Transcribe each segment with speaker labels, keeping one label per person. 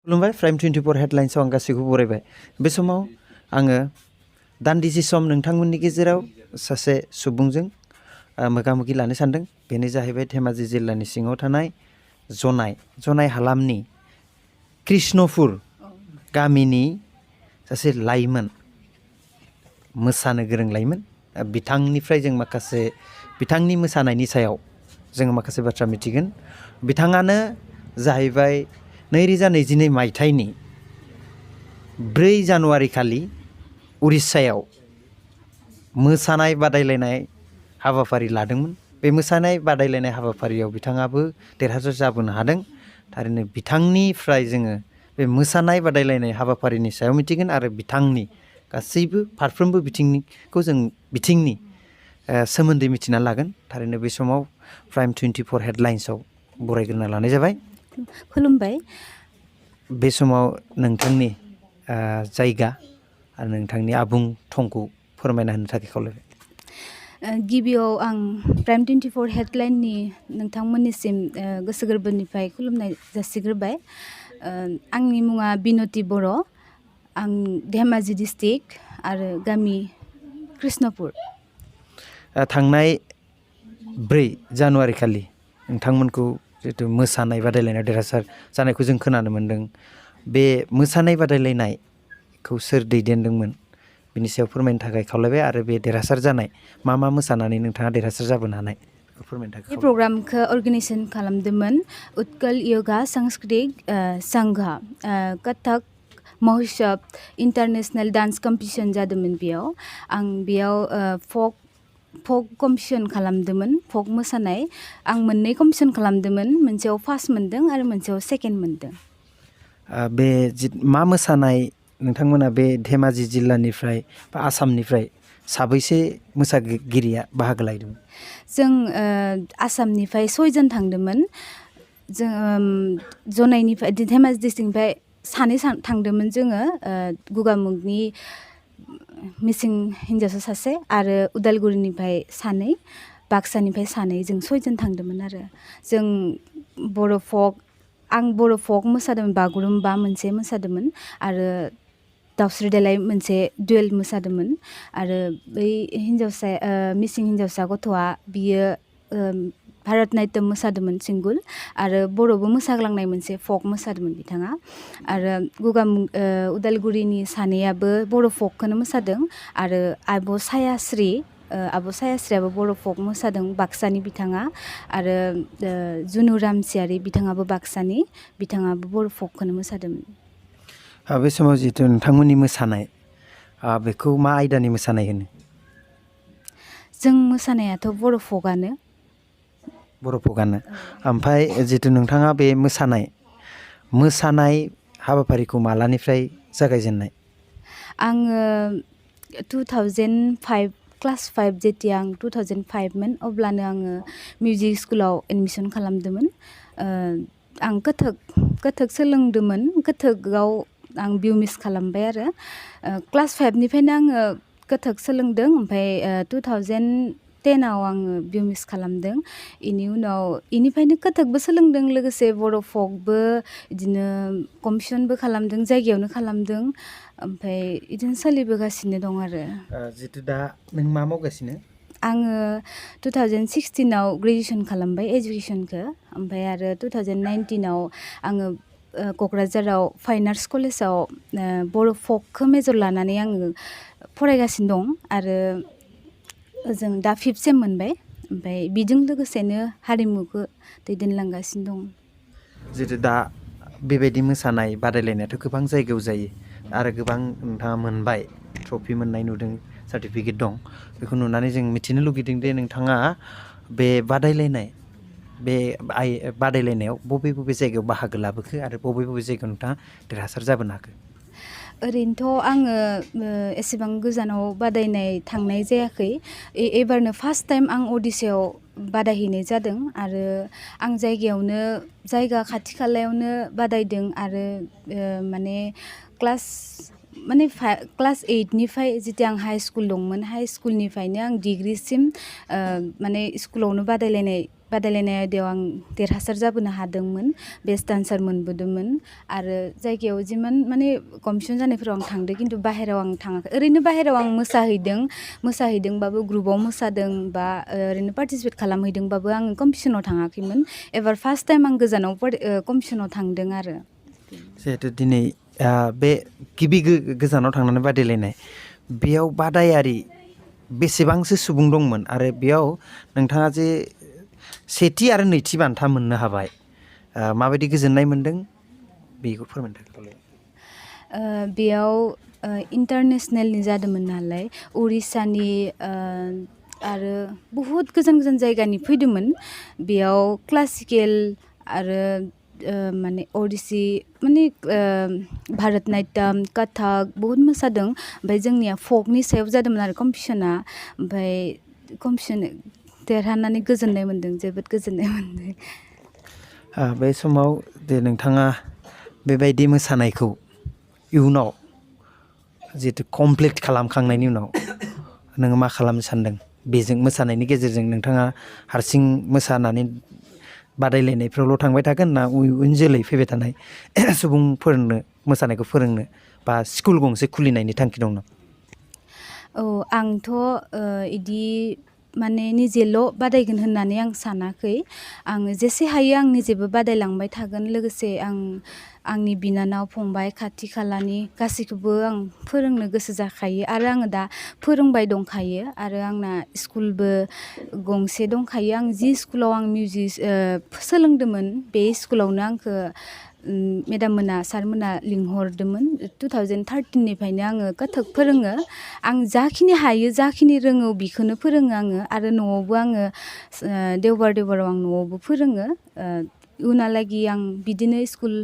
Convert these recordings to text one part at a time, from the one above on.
Speaker 1: खुलुमबाय प्राइम 24 हेडलाइन्सआव आं गासैखौबो बरायबाय बे समाव आङो दान्दिसे सम नोंथांमोननि गेजेराव सासे सुबुंजों मोगा-मोगि लानो सानदों बेनो जाहैबाय धेमाजि जिल्लानि सिङाव थानाय जनाय हालामनि कृष्णपुर गामिनि सासे लाइमोन मोसानो गोरों लाइमोन बिथांनिफ्राय जों माखासे बिथांनि मोसानायनि सायाव जों माखासे बाथ्रा मिथिगोन बिथाङानो जाहैबाय 2022 मायथाइनि 4 जानुवारि खालि उरिष्यायाव मोसानाय बादायलायनाय हाबाफारि लादोंमोन बे मोसानाय बादायलायनाय हाबाफारियाव बिथाङाबो देरहासार जाबोनो हादों थारैनो बिथांनिफ्राय जोङो बे मोसानाय बादायलायनाय हाबाफारिनि सायाव मिथिगोन आरो बिथांनि गासैबो फारफ्रोमबो बिथिंनि सोमोन्दै मिथिना लागोन थारैनो बे समाव प्राइम 24 हेडलाइन्सआव बरायग्रोना लानाय जाबाय
Speaker 2: खुलुमबाय
Speaker 1: बे समाव नोंथांनि जायगा आरो नोंथांनि आबुं थंखौ फोरमायना होनो थाखाय खावलायबाय
Speaker 2: गिबियाव आं प्राइम 24 हेडलाइननि नोंथांमोननिसिम गोसो गोरबोनिफ्राय खुलुमनाय जासिग्रोबाय आंनि मुङा बिनति बर' आं धेमाजि डिस्ट्रिक्ट आरो गामि कृष्णपुर
Speaker 1: थांनाय 4 जानुवारि खालि नोंथांमोनखौ जिहेतु मोसानाय बादायलायनाय देरहासार जानायखौ जों खोनानो मोन्दों बे मोसानाय बादायलायनायखौ सोर दैदेनदोंमोन बिनि सायाव फोरमायनो थाखाय खावलायबाय आरो बे देरहासार जानाय मा मोसानानै नोंथाङा देरहासार जाबोनो हानाय बेखौ फोरमायनो थाखाय
Speaker 2: बे प्रग्रामखौ अर्गेनाइजेसन खालामदोंमोन उत्कल योगा सांस्कृतिक संघा कथक महोत्सव इन्टारनेशनेल डान्स कम्पिटिसन जादोंमोन बेयाव आं बेयाव फक कम्पिटिसन खालामदोंमोन फक मोसानाय आं 2 कम्पिटिसन खालामदोंमोन मोनसेयाव फार्स्ट मोनदों आरो मोनसेयाव सेकेन्ड मोनदों
Speaker 1: बे मा मोसानाय नोंथांमोना बे धेमाजि जिल्लानिफ्राय बा आसामनिफ्राय साबैसे मोसागिरिया बाहागो लादोंमोन
Speaker 2: जों आसामनिफ्राय 6 जन थांदोंमोन जों जनायनिफ्राय धेमाजि डिस्ट्रिक्टनिफ्राय 2 थांदोंमोन जोङो गुगामुगनि मिसिं हिन्जावसा सासे आरो उदालगुरिनिफ्राय 2 बाक्सानिफ्राय 2 जों 6 जन थांदोंमोन आरो जों आं बर' फक मोसादोंमोन बागुरुम्बा मोनसे मोसादोंमोन आरो दावस्रि देलाय मोनसे डुवेल मोसादोंमोन आरो बै हिन्जावसा मिसिं हिन्जावसा गथ'आ बियो भारतनाट्यम मोसादोंमोन सिंगुल आरो बर'बो मोसाग्लांनाय मोनसे फक मोसादोंमोन बिथाङा आरो उदालगुरिनि 2आबो बर' फकखौनो मोसादों आरो आब' सायास्रियाबो बर' फक मोसादों बाक्सानि बिथाङा आरो जुनु रामसियारि बिथाङाबो बाक्सानि बिथाङाबो बर' फकखौनो मोसादोंमोन
Speaker 1: बे समाव जिहेतु नोंथांमोननि मोसानाय बेखौ मा आयदानि मोसानाय होनो
Speaker 2: जों मोसानायाथ' बर' फकआनो
Speaker 1: ओमफ्राय जिहेतु नोंथाङा बे मोसानाय हाबाफारिखौ मालानिफ्राय जागायजेननाय
Speaker 2: आङो 2005 क्लास 5 जेथिया आं 2005मोन अब्लानो आङो मिउजिक स्कुलाव एडमिसन खालामदोंमोन आं कथक सोलोंदोंमोन कथकआव आं बिउमिस खालामबाय आरो क्लास 5निफ्रायनो आङो कथक सोलोंदों ओमफ्राय 2010आव आङो बिउमिस खालामदों इनि उनाव इनिफ्रायनो कथकबो सोलोंदों लोगोसे बर' फकबो बिदिनो कम्पिटिसनबो खालामदों जायगायावनो खालामदों ओमफ्राय बिदिनो सोलिबोगासिनो दं आरो
Speaker 1: जितु दा नों मा मावगासिनो
Speaker 2: आङो 2016आव ग्रेजुवेसन खालामबाय एजुकेसनखौ ओमफ्राय आरो 2019आव आङो क'क्राझाराव फाइन आर्ट्स कलेजाव बर' फकखौ मेजर लानानै आङो फरायगासिनो दं आरो जों दा 5th सेम मोनबाय ओमफ्राय बेजों लोगोसेनो हारिमुखौ दैदेनलांगासिनो दं
Speaker 1: जितु दा बेबायदि मोसानाय बादायलायनायाथ' गोबां जायगायाव जायो आरो गोबां नोंथाङा मोनबाय ट्रफि मोननाय नुदों सार्टिफिकेट दं बेखौ नुनानै जों मिथिनो लुगैदों दे नोंथाङा बे बादायलायनायाव बबे जायगायाव बाहागो लाबोखो आरो बबे जायगायाव नोंथाङा देरहासार जाबोनो हाखो
Speaker 2: ओरैनोथ' आङो एसेबां गोजानाव बादायनाय थांनाय जायाखै एबारनो फार्स्ट टाइम आं अडिशायाव बादायहैनाय जादों आरो आं जायगा खाथि खालायावनो बादायदों आरो माने क्लास 8निफ्राय जिथिया आं हाइ स्कुल दंमोन हाइ स्कुलनिफ्रायनो आं डिग्रिसिम माने स्कुलावनो बादायलायनाय आयदायाव आं देरहासार जाबोनो हादोंमोन बेस्ट डान्सार मोनबोदोंमोन आरो जायगायाव जिमान माने कम्पिटिसन जानायफोराव आं थांदों खिन्थु बाहेरायाव आं थाङाखै ओरैनो बाहेरायाव आं मोसाहैदोंबाबो ग्रुपाव मोसादों बा ओरैनो पार्टिसिपेट खालामहैदोंबाबो आं कम्पिटिसनाव थाङाखैमोन एबार फार्स्ट टाइम आं गोजानाव कम्पिटिसनाव थांदों आरो
Speaker 1: जिहेथु दिनै बे गिबि गोजानाव थांनानै बादायलायनाय बेयाव बादायारि बेसेबांसो सुबुं दंमोन आरो बेयाव नोंथाङा जे सेथि आरो नैथि बान्था मोननो हाबाय माबायदि गोजोननाय मोन्दों बेखौ फोरमायनो थाखाय
Speaker 2: बेयाव इन्टारनेसनेलनि जादोंमोन नालाय उरिष्यानि आरो बहुद गोजान गोजान जायगानि फैदोंमोन बेयाव क्लासिकेल आरो माने ओडिसि माने भारतनाट्यम कथक बहुद मोसादों ओमफ्राय जोंनिया फकनि सायाव जादोंमोन आरो कम्पिटिसना ओमफ्राय कम्पिटिसन देरहानानै गोजोननाय मोन्दों जोबोद गोजोननाय मोन्दों
Speaker 1: बे समाव जे नोंथाङा बेबायदि मोसानायखौ इयुनाव जिहेतु कमप्लिट खालामखांनायनि उनाव नोङो मा खालामनो सानदों बेजों मोसानायनि गेजेरजों नोंथाङा हारसिं मोसानानै बादायलायनायफ्रावल' थांबाय थागोन ना उन जोलै फैबाय थानाय सुबुंफोरनो मोसानायखौ फोरोंनो बा स्कुल गंसे खुलिनायनि थांखि दं नामा?
Speaker 2: औ आंथ' इदि माने निजेल' बादायगोन होननानै आं सानाखै आङो जेसे हायो आं निजेबो बादायलांबाय थागोन लोगोसे आं आंनि बिनानाव फंबाय खाथि खालानि गासैखौबो आं फोरोंनो गोसो जाखायो आरो आङो दा फोरोंबाय दंखायो आरो आंना स्कुलबो गंसे दंखायो आं जि स्कुलाव आं मिउजिक सोलोंदोंमोन बे स्कुलावनो आंखौ मेडाम मोना सारमोना लिंहरदोंमोन 2013निफ्रायनो आङो कथक फोरोङो आं जाखिनि हायो जाखिनि रोङो बेखौनो फोरोङो आङो आरो न'आवबो आङो देवबाराव आं न'आवबो फोरोङो उनहालागि आं बिदिनो स्कुल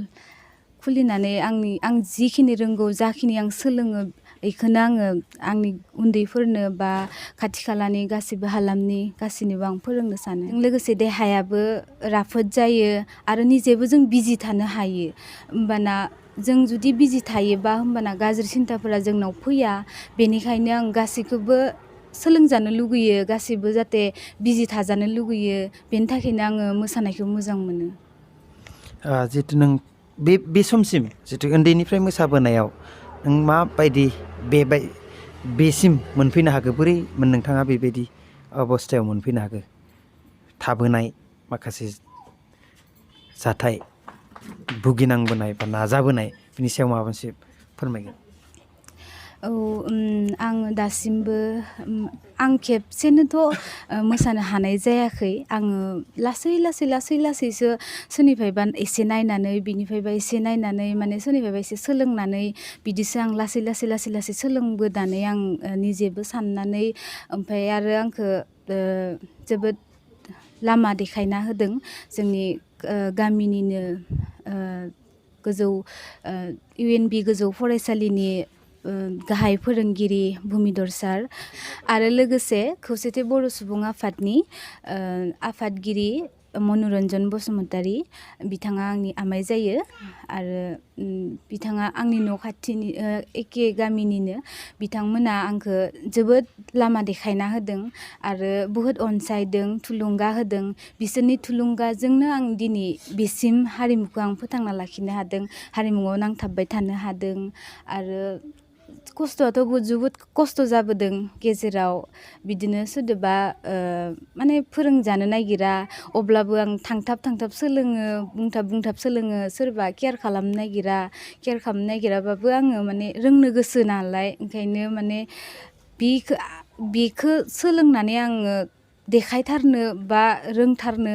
Speaker 2: खुलिनानै आं जिखिनि रोंगौ जाखिनि आं सोलोङो बेखौनो आङो आंनि उन्दैफोरनो बा खाथि खालानि गासिबो हालामनि गासैनोबो आं फोरोंनो सानो लोगोसे देहायाबो राफोद जायो आरो निजेबो जों बिजि थानो हायो होमबाना जों जुदि बिजि थायोबा होमबाना गाज्रि सिन्थाफोरा जोंनाव फैया बेनिखायनो आं गासैखौबो सोलोंजानो लुगैयो गासैबो जाहाथे बिजि थाजानो लुगैयो बेनि थाखायनो आङो मोसानायखौ मोजां मोनो
Speaker 1: जितु नों बे समसिम जितु उन्दैनिफ्राय मोसाबोनायाव नों माबायदि बेसिम मोनफैनो हाखो बोरै नोंथाङा बेबायदि अबस्थायाव मोनफैनो हाखो थाबोनाय माखासे जाथाय भुगिनांबोनाय बा नाजाबोनाय बिनि सायाव माबा मोनसे फोरमायगोन
Speaker 2: औ आङो दासिमबो आं खेबसेनोथ' मोसानो हानाय जायाखै आङो लासैसो सोरनिफ्रायबा एसे नायनानै बिनिफ्रायबा एसे नायनानै माने सोरनिफ्रायबा एसे सोलोंनानै बिदिसो आं लासै सोलोंबोनानै आं निजेबो साननानै ओमफ्राय आरो आंखौ जोबोद लामा देखायना होदों जोंनि गामिनिनो गोजौ UNB गोजौ फरायसालिनि गाहाय फोरोंगिरि भुमिधर सार आरो लोगोसे खौसेथि बर' सुबुं आफादनि आफादगिरि मनरन्जन बसुमतारी बिथाङा आंनि आमाइ जायो आरो बिथाङा आंनि न' खाथिनि एखे गामिनिनो बिथांमोना आंखौ जोबोद लामा देखायना होदों आरो बुहुद अनसायदों थुलुंगा होदों बिसोरनि थुलुंगाजोंनो आं दिनै बेसिम हारिमुखौ आं फोथांना लाखिनो हादों हारिमुआव नांथाबबाय थानो हादों आरो खस्थ'आथ' जोबोद खस्थ' जाबोदों गेजेराव बिदिनो सोरदोबा माने फोरोंजानो नागिरा अब्लाबो आं थांथाब सोलोङो बुंथाब सोलोङो सोरबा केयार खालामनो नागिराबाबो आङो माने रोंनो गोसो नालाय ओंखायनो माने बेखौ सोलोंनानै आङो देखायथारनो बा रोंथारनो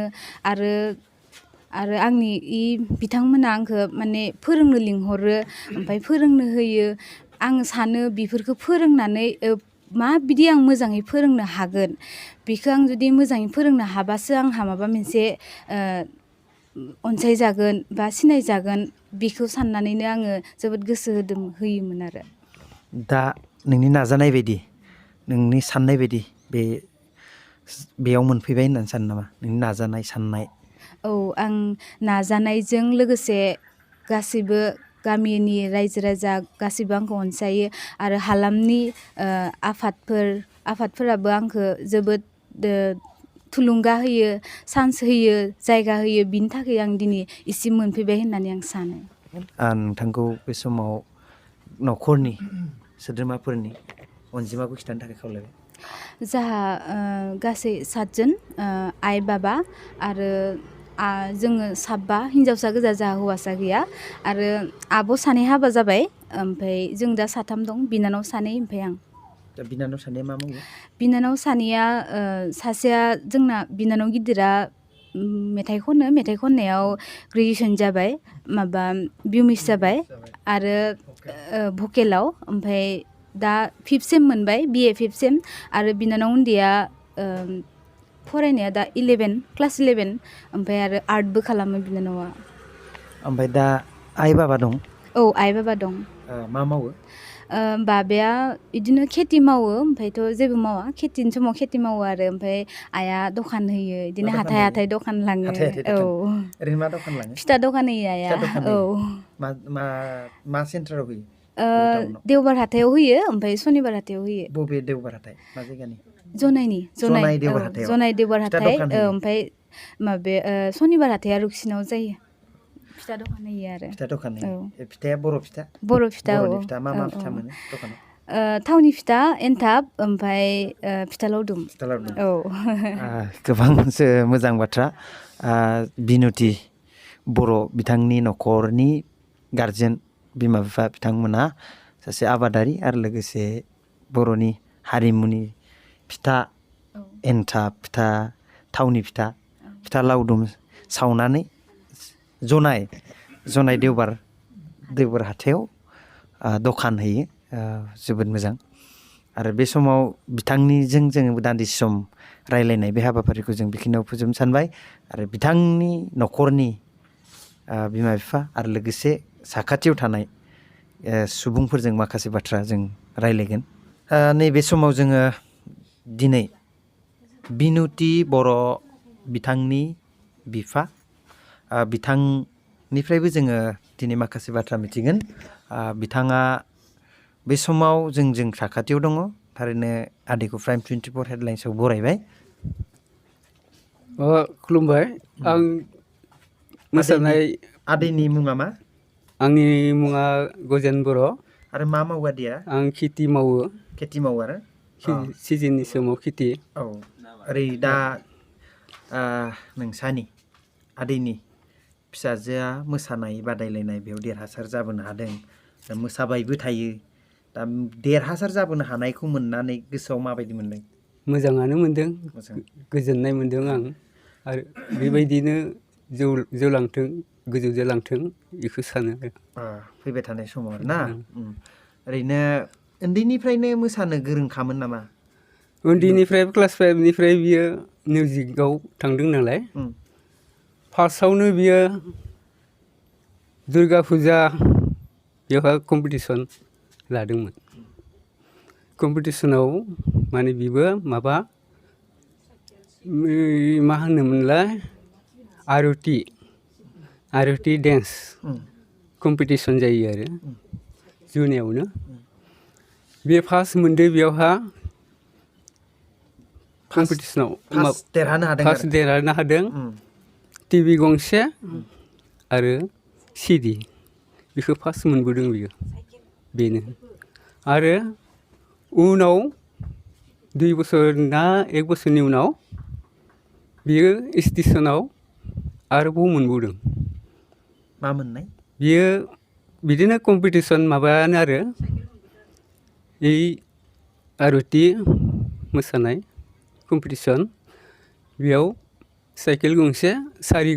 Speaker 2: आरो आंनि बिथांमोना आंखौ माने फोरोंनो लिंहरो ओमफ्राय फोरोंनो होयो आं सानो बेफोरखौ फोरोंनानै माबायदि आं मोजाङै फोरोंनो हागोन बेखौ आं जुदि मोजाङै फोरोंनो हाबासो आंहा माबा मोनसे अनसायजागोन बा सिनायजागोन बेखौ साननानैनो आङो जोबोद गोसो होयोमोन आरो
Speaker 1: दा नोंनि नाजानाय बायदि नोंनि साननाय बायदि बेयाव मोनफैबाय होननानै सानो नामा नोंनि नाजानाय साननाय
Speaker 2: औ आं नाजानायजों लोगोसे गासैबो गामिनि रायजो राजा गासैबो आंखौ अनसायो आरो हालामनि आफादफोराबो आंखौ जोबोद थुलुंगा होयो चान्स होयो जायगा होयो बिनि थाखाय आं दिनै इसिम मोनफैबाय होननानै आं सानो
Speaker 1: नोंथांखौ बे समाव न'खरनि सोद्रोमाफोरनि अनजिमाखौ खिथानो थाखाय खावलायबाय
Speaker 2: जाहा गासै 7 जन आइ बाबा आरो जोङो साबा हिन्जावसा गोजा जाहा हौवासा गैया आरो आब' सानै हाबा जाबाय ओमफ्राय जों दा 3 दं बिनानाव 2 ओमफ्राय आं
Speaker 1: दा बिनानाव सानैया मा मावो
Speaker 2: बिनानाव सानैया सासेया जोंना बिनानाव गिदिरा मेथाइ खननायाव ग्रेजुवेसन जाबाय माबा बिउमिस जाबाय आरो भकेलाव ओमफ्राय दा 5th सेम मोनबाय BA 5th सेम आरो बिनानाव उन्दैया फरायनाया दा 11 क्लास 11 ओमफ्राय आरो आर्टबो खालामो बिनानावा
Speaker 1: ओमफ्राय दा आइ बाबा दं
Speaker 2: औ आइ बाबा दं
Speaker 1: मा मावो
Speaker 2: बाबाया बिदिनो खेथि मावो ओमफ्रायथ' जेबो मावा खेतिनि समाव खेथि मावो आरो ओमफ्राय आइया दखान होयो बिदिनो हाथाय दखान लाङो औ
Speaker 1: ओरैनो मा दखान लाङो
Speaker 2: फिथा दखान होयो आइया औ
Speaker 1: मा सेन्टाराव होयो
Speaker 2: देवबार हाथायाव होयो ओमफ्राय सनिबार हाथायाव होयो
Speaker 1: बबे देवबार हाथाय मा जायगानि
Speaker 2: जनाय
Speaker 1: देवबार हाथायाव
Speaker 2: जनाय देवबार
Speaker 1: फिथा
Speaker 2: हाथाय
Speaker 1: दखान होयो
Speaker 2: ओमफ्राय माबे सनिबार हाथाया रुक्सिनाव जायो फिथा दखान होयो आरो
Speaker 1: फिथा दखान होयो फिथाया बर' फिथा
Speaker 2: बर' फिथा
Speaker 1: बर'नि फिथा मा फिथा मोनो दखानाव
Speaker 2: थावनि फिथा एन्थाब ओमफ्राय फिथा लावदुम औ
Speaker 1: गोबां मोजां बाथ्रा बिनति बर' बिथांनि न'खरनि गारजेन बिमा बिफा बिथांमोना सासे आबादारि आरो लोगोसे बर'नि हारिमुनि फिथा एन्थाब फिथा थावनि फिथा लावदुम सावनानै जनाय देवबार हाथायाव दखान होयो जोबोद मोजां आरो बे समाव बिथांनिजों जोङो दान्दिसे सम रायलायनाय बे हाबाफारिखौ जों बेखिनियाव फोजोबनो सानबाय आरो बिथांनि न'खरनि बिमा बिफा आरो लोगोसे साखाथियाव थानाय सुबुंफोरजों माखासे बाथ्रा जों रायलायगोन नैबे समाव जोङो दिनै बिनुति बर' बिथांनि बिफा बिथांनिफ्रायबो जोङो दिनै माखासे बाथ्रा मिथिगोन बिथाङा बे समाव जों साखाथियाव दङ थारैनो आदैखौ प्राइम 24 हेडलाइन्सआव बरायबाय
Speaker 3: खुलुमबाय आं मोसानाय
Speaker 1: आदैनि मुङा मा
Speaker 3: आंनि मुङा गजेन बर'
Speaker 1: आरो मा मावो आदैया
Speaker 3: आं खेथि मावो
Speaker 1: आरो
Speaker 3: सिजननि समाव खेथि
Speaker 1: औ ओरै दा नोंसानि आदैनि फिसाजोआ मोसानाय बादायलायनाय बेयाव देरहासार जाबोनो हादों दा मोसाबायबो थायो दा देरहासार जाबोनो हानायखौ मोननानै गोसोआव माबायदि मोनदों
Speaker 3: मोजाङानो मोनदों गोजोननाय मोनदों आं आरो बेबायदिनो जौलांथों गोजौ जालांथों बेखौ सानो
Speaker 1: फैबाय थानाय समाव आरो ना ओरैनो उन्दैनिफ्रायनो मोसानो गोरोंखामोन नामा
Speaker 3: उन्दैनिफ्राय क्लास 5निफ्राय बियो मिउजिकआव थांदों नालाय फार्स्टआवनो बियो दुर्गा फुजा बेवहाय कम्पिटिसन लादोंमोन कम्पिटिसनाव माने बिबो माबा मा होनोमोनलाय आरति डेन्स कम्पिटिसन जायो आरो जुनियावनो बे फार्स्ट मोनदो बेयावहा कम्पिटिसनाव फार्स्ट देरहानो हादों टिभि गंसे आरो CD बेखौ फार्स्ट मोनबोदों बियो बेनो आरो उनाव 2 बोसोर ना 1 बोसोरनि उनाव बियो स्टेसनाव आरोबाव मोनबावदों
Speaker 1: मा मोननाय
Speaker 3: बियो बिदिनो कम्पिटिसन माबायानो आरो आरति मोसानाय कम्पिटिसन बेयाव साइकेल गंसे सारि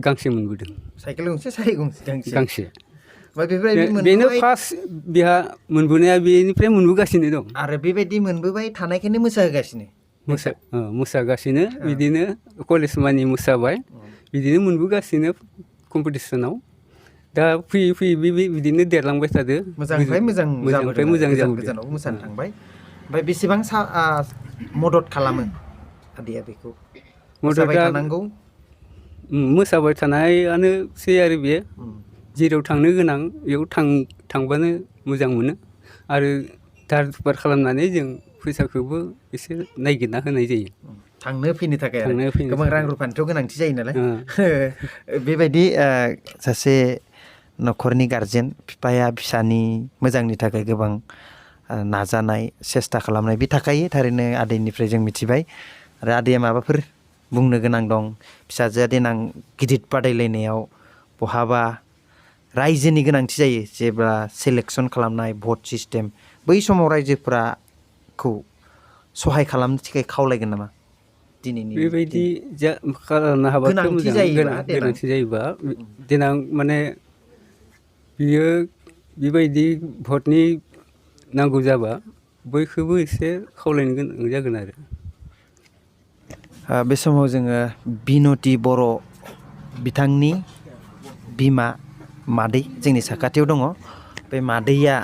Speaker 3: गांसे मोनबोदों
Speaker 1: साइकेल गंसे सारि गांसे
Speaker 3: बेनो फार्स्ट बेहा मोनबोनाया बेनिफ्राय मोनबोगासिनो दं
Speaker 1: आरो बेबायदि मोनबोबाय थानायखायनो
Speaker 3: मोसागासिनो बिदिनो कलेज मानि मोसाबाय बिदिनो मोनबोगासिनो कम्पिटिसनाव दा फैयै फैयै बिदिनो देरलांबाय थादो
Speaker 1: मोजांनिफ्राय मोजां
Speaker 3: जाबोदों
Speaker 1: गोजानाव मोसानो थांबाय ओमफ्राय बेसेबां मदद खालामो आदैया बेखौ मोसाबाय थानांगौ
Speaker 3: मोसाबाय थानायानोसै आरो बेयो जेराव थांनो गोनां बेयाव थांबानो मोजां मोनो आरो दार दुबार खालामनानै जों फैसाखौबो एसे नायगिरना होनाय जायो
Speaker 1: थांनो फैनो थाखाय आरो
Speaker 3: थांनो फैनो
Speaker 1: गोबां रां
Speaker 3: थाखाय।
Speaker 1: रुफानिथ' गोनांथि जायो नालाय बेबायदि सासे न'खरनि गारजेन बिफाया फिसानि मोजांनि थाखाय गोबां नाजानाय सेस्था खालामनाय बे थाखायो थारैनो आदैनिफ्राय जों मिथिबाय आरो आदैया माबाफोर बुंनो गोनां दं फिसाजोआ देनां गिदिर बादायलायनायाव बहाबा रायजोनि गोनांथि जायो जेब्ला सेलेक्सन खालामनाय भट सिस्टेम बै समाव रायजोफोराखौ सहाय खालामनो थाखाय खावलायगोन नामा दिनैनि
Speaker 3: बेबायदि खालामनो हाबाथ'
Speaker 1: गोनांथि
Speaker 3: मोजां
Speaker 1: जायोबा देनां
Speaker 3: गोनांथि जायोबा देनां माने बियो बेबायदि भटनि नांगौ जाबा बयखौबो एसे खावलायनो गोनां जागोन आरो
Speaker 1: बे समाव जोङो बिनति बर' बिथांनि बिमा मादै जोंनि साखाथियाव दङ बे मादैया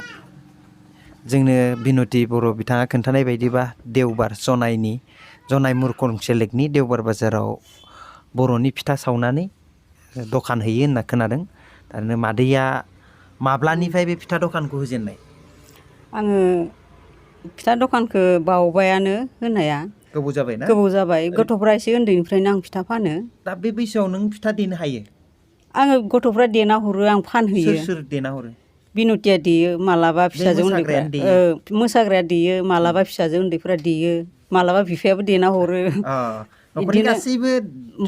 Speaker 1: जोंनो बिनति बर' बिथाङा खोन्थानाय बायदिबा देवबार जनाय मुरखं सेलेकनि देवबार बाजाराव बर'नि फिथा सावनानै दखान होयो होनना खोनादों थारैनो मादैया माब्लानिफ्राय बे फिथा दखानखौ होजेननाय
Speaker 4: आङो फिथा दखानखौ बावबायानो होनाया
Speaker 1: गोबाव जाबाय ना
Speaker 4: गोबाव जाबाय गथ'फ्रा एसे उन्दैनिफ्रायनो आं फिथा फानो
Speaker 1: दा बे बैसोआव नों फिथा देनो हायो
Speaker 4: आङो गथ'फ्रा देना हरो आं फानहैयो
Speaker 1: सोर देना हरो
Speaker 4: बिनतिया देयो मालाबा फिसाजो उन्दैफ्रा
Speaker 1: मोसाग्रायानो देयो
Speaker 4: मोसाग्राया देयो मालाबा फिसाजो उन्दैफ्रा देयो मालाबा बिफायाबो देना हरो
Speaker 1: न'खरनि गासैबो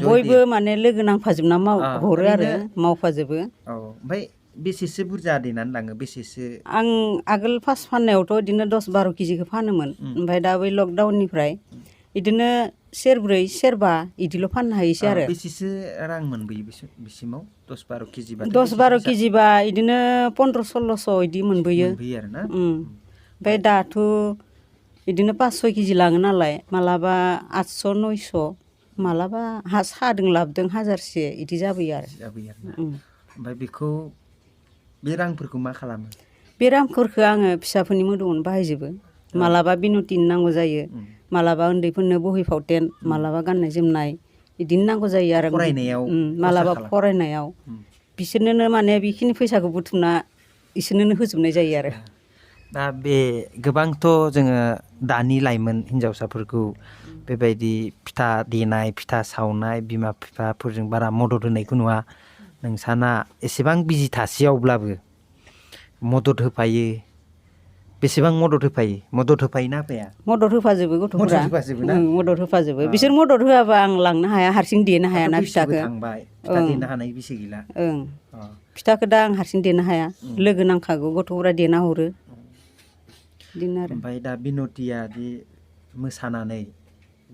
Speaker 4: बयबो माने लोगो नांफाजोबना हरो आरो मावफाजोबो
Speaker 1: ओमफ्राय बेसेसो बुरजा देनानै लाङो बेसेसो
Speaker 4: आं आगोल फार्स्ट फाननायावथ' बिदिनो 10-12 केजिखौ फानोमोन ओमफ्राय दा बै लकडाउननिफ्राय बिदिनो सेरब्रै सेरबा बिदिल' फाननो हायोसै आरो
Speaker 1: बेसेसो रां मोनबोयो बिसिमाव 10-12 केजि
Speaker 4: 10-12 केजिबा बिदिनो 1500-1600 बिदि मोनबोयो
Speaker 1: आरो ना
Speaker 4: ओमफ्राय दाथ' बिदिनो 5-6 केजि लाङो नालाय मालाबा 800-900 मालाबा सादों लाबोदों 1000से बिदि जाबोयो आरो
Speaker 1: ओमफ्राय बेखौ बे रांफोरखौ मा खालामो
Speaker 4: बे रांफोरखौ आङो फिसाफोरनि मोदोमावनो बाहायजोबो मालाबा बिनतिनो नांगौ जायो मालाबा उन्दैफोरनो बहि फावथेन मालाबा गाननाय जोमनाय बिदिनो नांगौ जायो आरो
Speaker 1: फरायनायाव
Speaker 4: मालाबा फरायनायाव बिसोरनोनो माने बेखिनि फैसाखौ बुथुमना बिसोरनोनो होजोबनाय जायो आरो
Speaker 1: दा बे गोबांथ' जोङो दानि लाइमोन हिन्जावसाफोरखौ बेबायदि फिथा देनाय फिथा सावनाय बिमा बिफाफोरजों बारा मदद होनायखौ नुवा नोंसाना एसेबां बिजि थासेयावब्लाबो मदद होफायो बेसेबां मदद होफायोना होफाया
Speaker 4: मदद होफाजोबो गथ'फोरा मदद होफाजोबो बिसोर मदद होआबा आं लांनो हाया हारसिं देनो हायाना फिथाखौ
Speaker 1: फिथा देनो हानाय बैसो गैला
Speaker 4: फिथाखौ दा आं हारसिं देनो हाया लोगो नांखागौ गथ'फोरा देना हरो बिदिनो आरो
Speaker 1: ओमफ्राय दा बिनतिया दि मोसानानै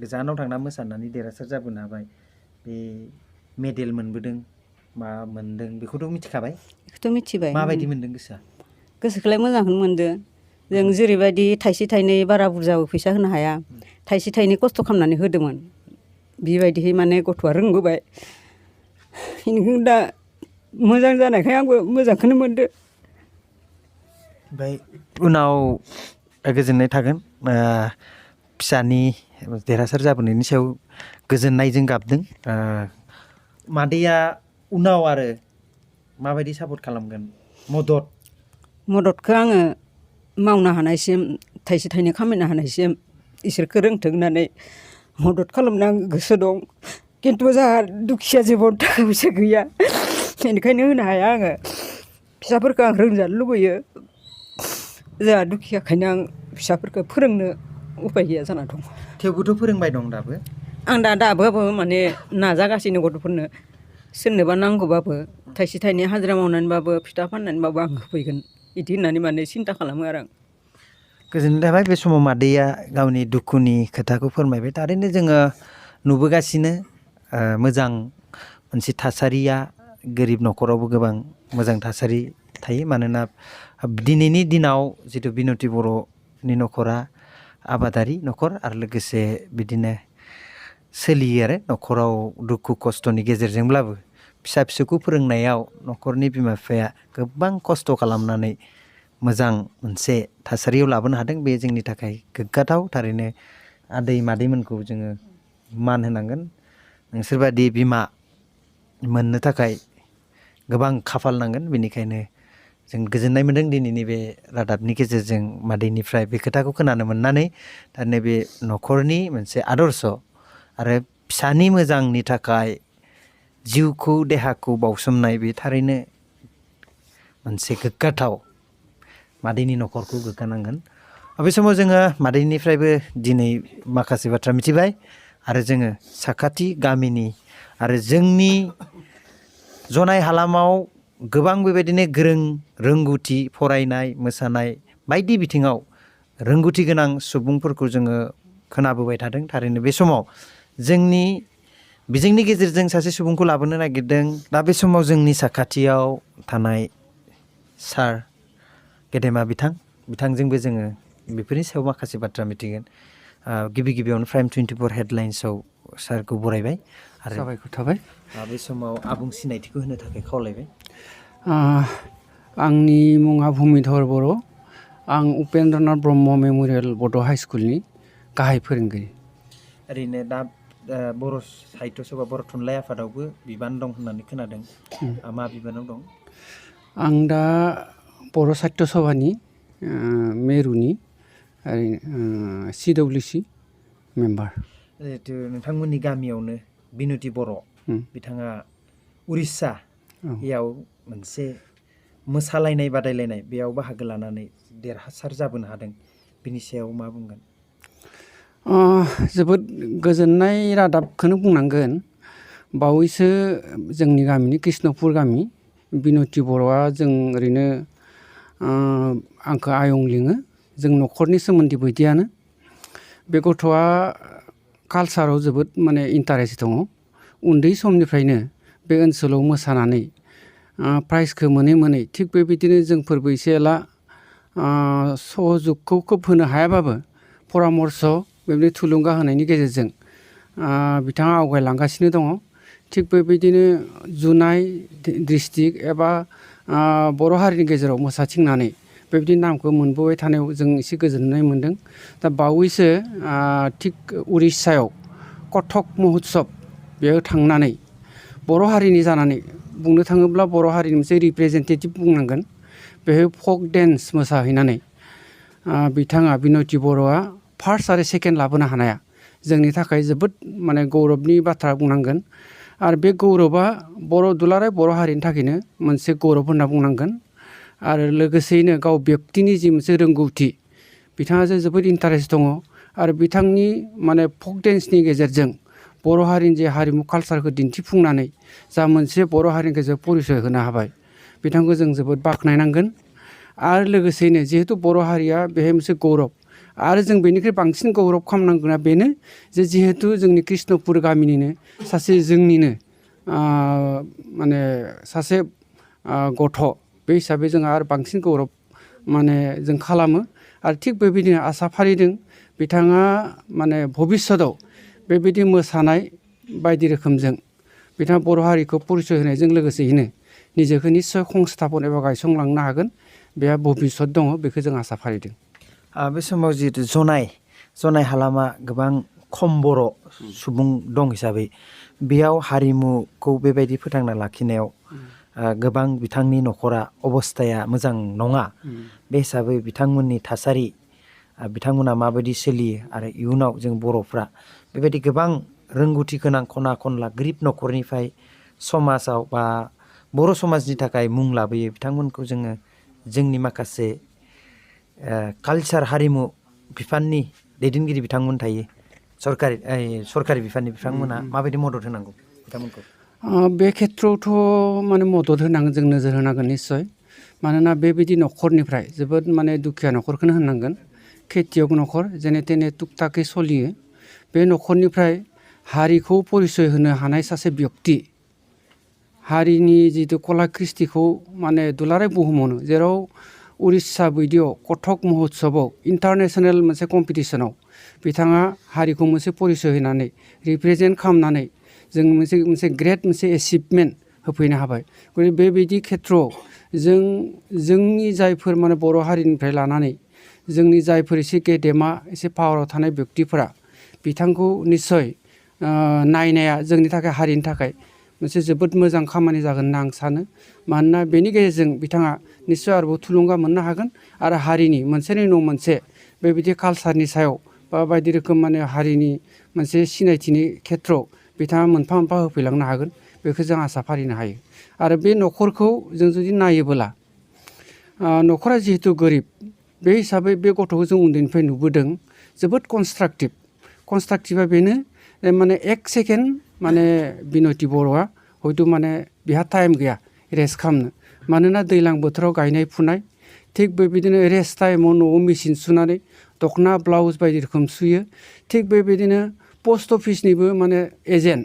Speaker 1: गोजानाव थांना मोसानानै देरहासार जाबोनो हाबाय बे मेडेल मोनबोदों मा मोनदों बेखौथ' मिथिखाबाय
Speaker 4: बेखौथ' मिथिबाय
Speaker 1: माबायदि मोनदों
Speaker 4: गोसोखौलाय मोजांखौनो मोनदों जों जेरैबायदि थाइसे थाइनै बारा बुरजाबो फैसा होनो हाया थाइसे थाइनै खस्थ' खालामनानै होदोंमोन बेबायदिहै माने गथ'आ रोंबोबाय बेनिखायनो दा मोजां जानायखाय आंबो मोजांखौनो मोनदों
Speaker 1: ओमफ्राय उनाव गोजोननाय थागोन फिसानि देरहासार जाबोनायनि सायाव गोजोननायजों गाबदों मादैया उनाव आरो माबायदि सापर्ट खालामगोन
Speaker 4: मददखौ आङो मावनो हानायसिम थाइसे थाइनै खामायनो हानायसिम इसोरखौ रोंथों होननानै मदद खालामनो आं गोसो दं खिन्थु जोंहा दुखिया जिबन थाखा फैसा गैया बेनिखायनो होनो हाया आङो फिसाफोरखौ आं रोंजानो लुबैयो जोंहा दुखियाखायनो आं फिसाफोरखौ फोरोंनो उफाय गैया जाना दं
Speaker 1: थेवबोथ' फोरोंबाय दं दाबो
Speaker 4: आं दाबो माने नाजागासिनो गथ'फोरनो सोरनोबा नांगौबाबो थाइसे थाइनै हाजिरा मावनानैबाबो फिथा फाननानैबाबो आं होफैगोन बिदि होननानै माने सिन्था खालामो आरो आं
Speaker 1: गोजोननाय थाबाय बे समाव मादैया गावनि दुखुनि खोथाखौ फोरमायबाय थारैनो जोङो नुबोगासिनो मोजां मोनसे थासारिया गोरिब न'खरावबो गोबां मोजां थासारि थायो मानोना दिनैनि दिनाव जिथु बिनति बर'नि न'खरा आबादारि न'खर आरो लोगोसे बिदिनो सोलियो आरो न'खराव दुखु खस्थ'नि गेजेरजोंब्लाबो फिसा फिसौखौ फोरोंनायाव न'खरनि बिमा बिफाया गोबां खस्थ' खालामनानै मोजां मोनसे थासारियाव लाबोनो हादों बे जोंनि थाखाय गोग्गाथाव थारैनो आदै मादैमोनखौ जोङो मान होनांगोन नोंसोरबादि बिमा मोननो थाखाय गोबां खाफाल नांगोन बेनिखायनो जों गोजोननाय मोन्दों दिनैनि बे रादाबनि गेजेरजों मादैनिफ्राय बे खोथाखौ खोनानो मोननानै थारैनो बे न'खरनि मोनसे आदर्श आरो फिसानि मोजांनि थाखाय जिउखौ देहाखौ बावसोमनाय बे थारैनो मोनसे गोग्गाथाव मादैनि न'खरखौ गोग्गानांगोन। बे समाव जोङो मादैनिफ्रायबो दिनै माखासे बाथ्रा मिथिबाय आरो जोङो साखाथि गामिनि आरो जोंनि जनाय हालामाव गोबां बेबायदिनो गोरों रोंगौथि फरायनाय मोसानाय बायदि बिथिङाव रोंगौथि गोनां सुबुंफोरखौ जोङो खोनाबोबाय थादों। थारैनो बे समाव जोंनि बिजोंनि गेजेरजों सासे सुबुंखौ लाबोनो नागिरदों। दा बे समाव जोंनि साखाथियाव थानाय सार गेदेमा बिथांजोंबो जोङो बेफोरनि सायाव माखासे बाथ्रा मिथिगोन। गिबि गिबियावनो प्राइम 24 हेडलाइन्सआव सारखौ बरायबाय आरो
Speaker 3: साबायखर थाबाय।
Speaker 1: बे समाव आबुं सिनायथिखौ होनो थाखाय खावलायबाय।
Speaker 3: आंनि मुङा भुमिधर बर'। आं उपेन्द्रनाथ ब्रह्म मेम'रियेल बड' हाइ स्कुलनि गाहाय फोरोंगिरि।
Speaker 1: ओरैनो दा बर' साहित्य सभा बर' थुनलाइ आफादावबो बिबान दं होननानै खोनादों। मा बिबानाव दं?
Speaker 3: आं दा बर' साहित्य सभानि मेरुनि CWC मेम्बार।
Speaker 1: जिहेथु नोंथांमोननि गामियावनो बिनुति बर' बिथाङा उरिष्यायाव मोनसे मोसालायनाय बादायलायनाय बेयाव बाहागो लानानै देरहासार जाबोनो हादों। बिनि सायाव मा बुंगोन?
Speaker 3: जोबोद गोजोननाय रादाबखौनो बुंनांगोन। बावैसो जोंनि गामिनि कृष्णपुर गामि बिनुति बर'आ जों ओरैनो आंखौ आयं लिङो। जों न'खरनि सोमोन्दै बायदियानो। बे गथ'आ कालसाराव जोबोद माने इन्टारेस्ट दङ। उन्दै समनिफ्रायनो बे ओनसोलाव मोसानानै प्राइजखौ मोनै थिग बेबायदिनो जोंफोरबो एसे एला सहजुगखौ खोब होनो हायाबाबो परामर्स बेबायदि थुलुंगा होनायनि गेजेरजों बिथाङा आवगायलांगासिनो दङ। थिग बेबायदिनो जुनाय डिस्ट्रिक्ट एबा बर' हारिनि गेजेराव मोसाथिंनानै बेबायदि नामखौ मोनबोबाय थानायाव जों एसे गोजोननाय मोन्दों। दा बावैसो थिग उरिष्यायाव कथक महोत्सब बेयाव थांनानै बर' हारिनि जानानै बुंनो थाङोब्ला बर' हारिनि मोनसे रिप्रेजेन्टेटिभ बुंनांगोन। बेहाय फक डेन्स मोसाहैनानै बिथाङा बिनुति बर'आ फार्स्ट आरो सेकेन्ड लाबोनो हानाया जोंनि थाखाय जोबोद माने गौरबनि बाथ्रा बुंनांगोन। आरो बे गौरबा दुलाराय बर' हारिनि थाखायनो मोनसे गौरब होनना बुंनांगोन। आरो लोगोसेयैनो गाव व्यक्तिनि जि मोनसे रोंगौथि बिथाङा जे जोबोद इन्टारेस्ट दङ आरो बिथांनि माने फक डेन्सनि गेजेरजों बर' हारिनि जे हारिमु कालसारखौ दिन्थिफुंनानै जा मोनसे बर' हारिनि गेजेराव परिचय होनो हाबाय बिथांखौ जों जोबोद बाख्नायनांगोन। आरो लोगोसेयैनो जिहेथु बर' हारिया बेहाय मोनसे गौरब आरो जों बेनिख्रुइ बांसिन गौरब खालामनांगौना बेनो जे जिहेथु जोंनि कृष्णपुर गामिनिनो सासे जोंनिनो माने सासे गथ' बे हिसाबै जोंहा आरो बांसिन गौरब माने जों खालामो। आरो थिग बेबायदिनो आसा फारिदों बिथाङा माने भबिष्यतआव बेबायदि मोसानाय बायदि रोखोमजों बिथाङा बर' हारिखौ परिचय होनायजों लोगोसेयैनो निजेखौ निस्सय संस्थापन एबा गायसंलांनो हागोन। बेहा भबिष्यत दङ, बेखौ जों आसा फारिदों।
Speaker 1: बे समाव जिहेतु जनाय हालामा गोबां खम बर' सुबुं दं हिसाबै बेयाव हारिमुखौ बेबायदि फोथांना लाखिनायाव गोबां बिथांनि न'खरा अबस्थाया मोजां नङा। बे हिसाबै बिथांमोननि थासारि बिथांमोना माबायदि सोलियो आरो इयुनाव जों बर'फ्रा बेबायदि गोबां रोंगौथि गोनां खना खनला गोरिब न'खरनिफ्राय समाजाव बा बर' समाजनि थाखाय मुं लाबोयो बिथांमोनखौ जोङो जोंनि माखासे कालसार हारिमु बिफाननि दैदेनगिरि बिथांमोन थायो सरकारि बिफाननि बिथांमोना माबायदि मदद होनांगौ बिथांमोनखौ?
Speaker 3: बे खेथ्रआवथ' माने मदद होनांगोन, जों नोजोर होनांगोन निस्सय। मानोना बेबायदि न'खरनिफ्राय जोबोद माने दुखिया न'खरखौनो होननांगोन। खेथियक न'खर जेने तेने तुकताकै सोलियो। बे न'खरनिफ्राय हारिखौ परिचय होनो हानाय सासे व्यक्ति, हारिनि जिथु कला कृष्टिखौ माने दुलाराय बुहुमावनो जेराव उरिष्या बायदियाव कथक महोत्सबआव इन्टारनेसनेल मोनसे कम्पिटिसनाव बिथाङा हारिखौ मोनसे परिचय होनानै रिप्रेजेन्ट खालामनानै जों मोनसे ग्रेट मोनसे एचिभमेन्ट होफैनो हाबाय। गतिके बेबायदि खेथ्रआव जोंनि जायफोर माने बर' हारिनिफ्राय लानानै जोंनि जायफोर एसे गेदेमा एसे पावाराव थानाय व्यक्तिफोरा बिथांखौ निस्सय नायनाया जोंनि थाखाय हारिनि थाखाय मोनसे जोबोद मोजां खामानि जागोन होनना आं सानो। मानोना बेनि गेजेरजों बिथाङा निस्सय आरोबाव थुलुंगा मोननो हागोन आरो हारिनि मोनसेनि उनाव मोनसे बेबायदि कालसारनि सायाव बा बायदि रोखोम माने हारिनि मोनसे सिनायथिनि खेथ्रआव बिथाङा मोनफा मोनफा होफैलांनो हागोन बेखौ जों आसा फारिनो हायो। आरो बे न'खरखौ जों जुदि नायोबोला न'खरा जिहेतु गोरिब बे हिसाबै बे गथ'खौ जों उन्दैनिफ्राय नुबोदों जोबोद कनस्ट्राक्टिभा बेनो माने एक सेकेन्ड माने बिनति बर'आ हयथ' माने बिहा टाइम गैया रेस्ट खालामनो मानोना दैज्लां बोथोराव गायनाय फुनाय थिग बेबायदिनो रेस्ट टाइमाव न'आव मेचिन सुनानै दख'ना ब्लाउस बायदि रोखोम सुयो थिग बेबायदिनो पस्ट अफिसनिबो माने एजेन्ट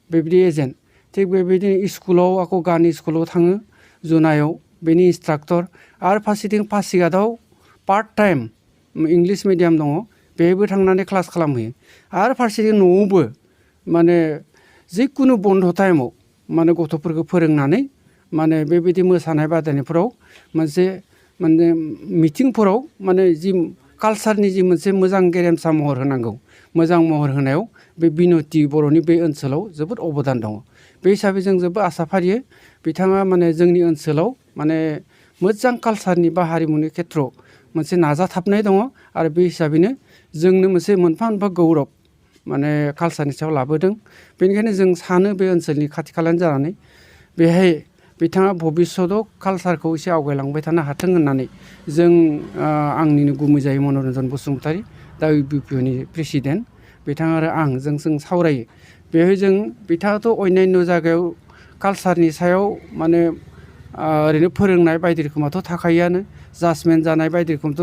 Speaker 3: बेबायदि एजेन्ट थिग बेबायदिनो स्कुलाव आको गान स्कुलाव थाङो जुनायाव बेनि इन्सट्राक्टर आरो फारसेथिं पासिघाटआव पार्ट टाइम इंलिस मिडियाम दङ बेहायबो थांनानै क्लास खालामहैयो आरो फारसेथिं न'आवबो माने जिखुनु बन्द' टाइमाव माने गथ'फोरखौ फोरोंनानै माने बेबायदि मोसानाय बादायनायफोराव मोनसे माने मिटिंफोराव माने जि कालसारनि जि मोनसे मोजां गेरेमसा महर होनांगौ मोजां महर होनायाव बे बिनति बर'नि बे ओनसोलाव जोबोद अबदान दङ। बे हिसाबै जों जोबोद आसा फारियो बिथाङा माने जोंनि ओनसोलाव माने मोजां कालसारनि बा हारिमुनि खेथ्रआव मोनसे नाजाथाबनाय दङ आरो बे हिसाबैनो जोंनो मोनसे मोनफा मोनफा गौरब माने कालसारनि सायाव लाबोदों। बेनिखायनो जों सानो बे ओनसोलनि खाथि खालानि जानानै बेहाय बिथाङा भबिस्वतआव कालसारखौ एसे आवगायलांबाय थानो हाथों होननानै जों आंनिनो गुमै जायो मनरन्जन बसुमतारी दा इउबिपिअनि प्रेसिडेन्ट बिथाङा आरो आं जों सावरायो बेहाय जों बिथाङाथ' अन्यान्य जायगायाव कालसारनि सायाव माने ओरैनो फोरोंनाय बायदि रोखोमाथ' थाखायोआनो जाजमेन्ट जानाय बायदि रोखोमथ'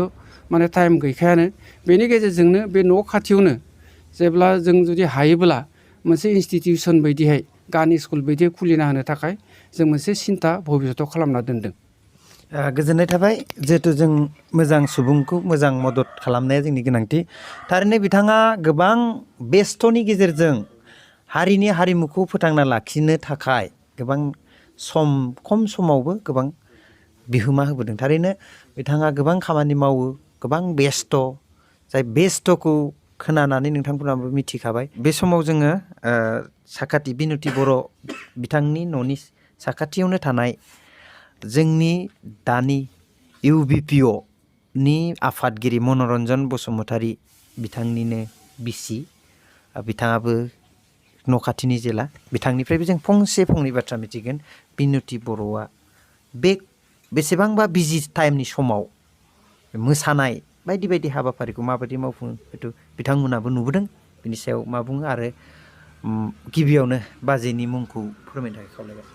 Speaker 3: माने टाइम गैखायानो बेनि गेजेरजोंनो बे न' खाथियावनो जेब्ला जों जुदि हायोब्ला मोनसे इन्सटिटिउसन बायदिहाय गान स्कुल बायदि खुलिना होनो थाखाय जों मोनसे सिन्था भबिस्वतआव खालामना दोनदों।
Speaker 1: गोजोननाय थाबाय जिहेथु जों मोजां सुबुंखौ मोजां मदद खालामनाया जोंनि गोनांथि थारैनो बिथाङा गोबां बेस्थ'नि गेजेरजों हारिनि हारिमुखौ फोथांना लाखिनो थाखाय गोबां खम समावबो गोबां बिहोमा होबोदों थारैनो बिथाङा गोबां खामानि मावो गोबां बेस्थ' जाय बेस्थ'खौ खोनानानै नोंथांमोनाबो मिथिखाबाय बे समाव जोङो साखाथि बिनति बर' बिथांनि न'नि साखाथियावनो थानाय जोंनि दानि इउबिपिअनि आफादगिरि मनरन्जन बसुमतारी बिथांनिनो बिसि बिथाङाबो न' खाथिनि जेला बिथांनिफ्रायबो जों फंनै बाथ्रा मिथिगोन बिनति बर'आ बे बेसेबांबा बिजि टाइमनि समाव मोसानाय बायदि बायदि हाबाफारिखौ माबायदि मावफुङो हयथ' बिथांमोनाबो नुबोदों बिनि सायाव मा बुङो आरो गिबियावनो बाजैनि मुंखौ फोरमायनो थाखाय खावलायबाय।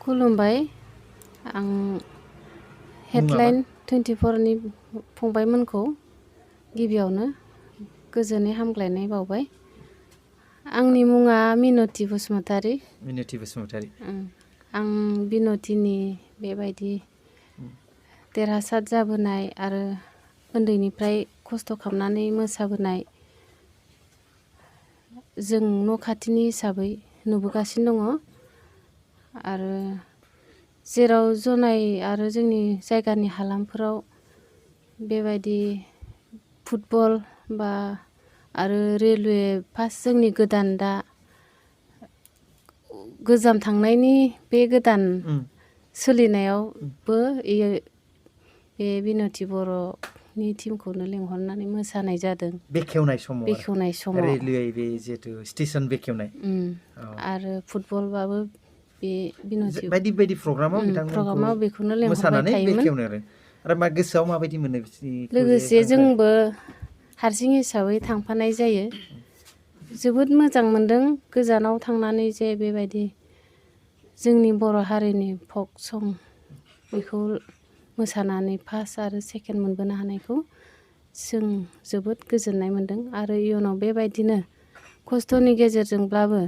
Speaker 5: खुलुमबाय आं हेडलाइन 24नि फंबायमोनखौ गिबियावनो गोजोनै हामग्लायनाय बावबाय। आंनि मुङा मिनति बसुमतारी। आं बिनतिनि बेबायदि देरहासार जाबोनाय आरो उन्दैनिफ्राय खस्थ' खालामनानै मोसाबोनाय जों न' खाथिनि हिसाबै नुबोगासिनो दङ आरो जेराव जनाय आरो जोंनि जायगानि हालामफोराव बेबायदि फुटबल बा आरो रेलवे फार्स्ट जोंनि गोदान दा गोजाम थांनायनि बे गोदान सोलिनायावबो बे बिनति बर'नि टिमखौनो लिंहरनानै मोसानाय जादों
Speaker 1: बेखेवनाय समाव रेलवे बे जिहेतु स्टेसन बेखेवनाय
Speaker 5: आरो फुटबलबाबो बे बिनति
Speaker 1: बायदि प्रग्रामाव
Speaker 5: प्रग्रामाव बेखौनो लिंहरबाय थायोमोन
Speaker 1: आरो मा गोसोआव माबायदि मोनो
Speaker 5: लोगोसे जोंबो हारसिं हिसाबै थांफानाय जायो जोबोद मोजां मोनदों गोजानाव थांनानै जे बेबायदि जोंनि बर' हारिनि फक सं बेखौ मोसानानै फार्स्ट आरो सेकेन्ड मोनबोनो हानायखौ जों जोबोद गोजोननाय मोनदों आरो इयुनाव बेबायदिनो खस्थ'नि गेजेरजोंब्लाबो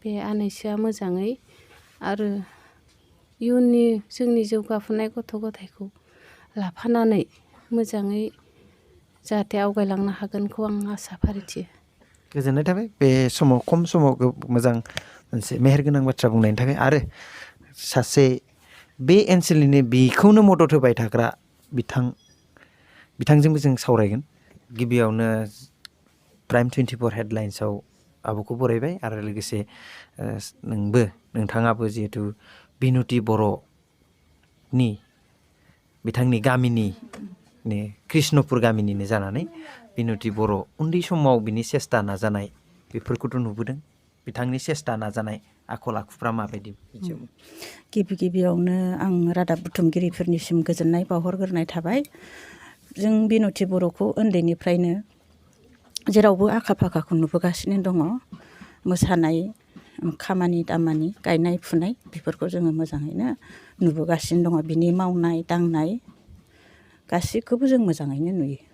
Speaker 5: बे आनैसोआ मोजाङै आरो इयुननि जोंनि जौगाफुनाय गथ' गथायखौ लाफानानै मोजाङै जाहाथे आवगायलांनो हागोनखौ आं आसा फारिथियो।
Speaker 1: गोजोननाय थाबाय बे समाव खम समाव मोजां मोनसे मेहेरगोनां बाथ्रा बुंनायनि थाखाय आरो सासे बे ओनसोलनिनो बेखौनो मदद होबाय थाग्रा बिथांजोंबो जों सावरायगोन गिबियावनो प्राइम 24 हेडलाइन्सआव आब'खौ बरायबाय आरो लोगोसे नोंथाङाबो जिहेथु बिनति बर'नि बिथांनि गामिनि कृष्णपुर गामिनिनो जानानै बिनति बर' उन्दै समाव बिनि सेस्था नाजानाय बेफोरखौथ' नुबोदों। बिथांनि सेस्था नाजानाय आखल आखुफ्रा माबायदि?
Speaker 6: गिबि गिबियावनो आं रादाब बुथुमगिरिफोरनिसिम गोजोननाय बावहरग्रोनाय थाबाय। जों बिनति बर'खौ उन्दैनिफ्रायनो जेरावबो आखा फाखाखौ नुबोगासिनो दङ। मोसानाय, खामानि दामानि, गायनाय फुनाय बेफोरखौ जोङो मोजाङैनो नुबोगासिनो दङ। बिनि मावनाय दांनाय गासिखौबो जों मोजाङैनो नुयो।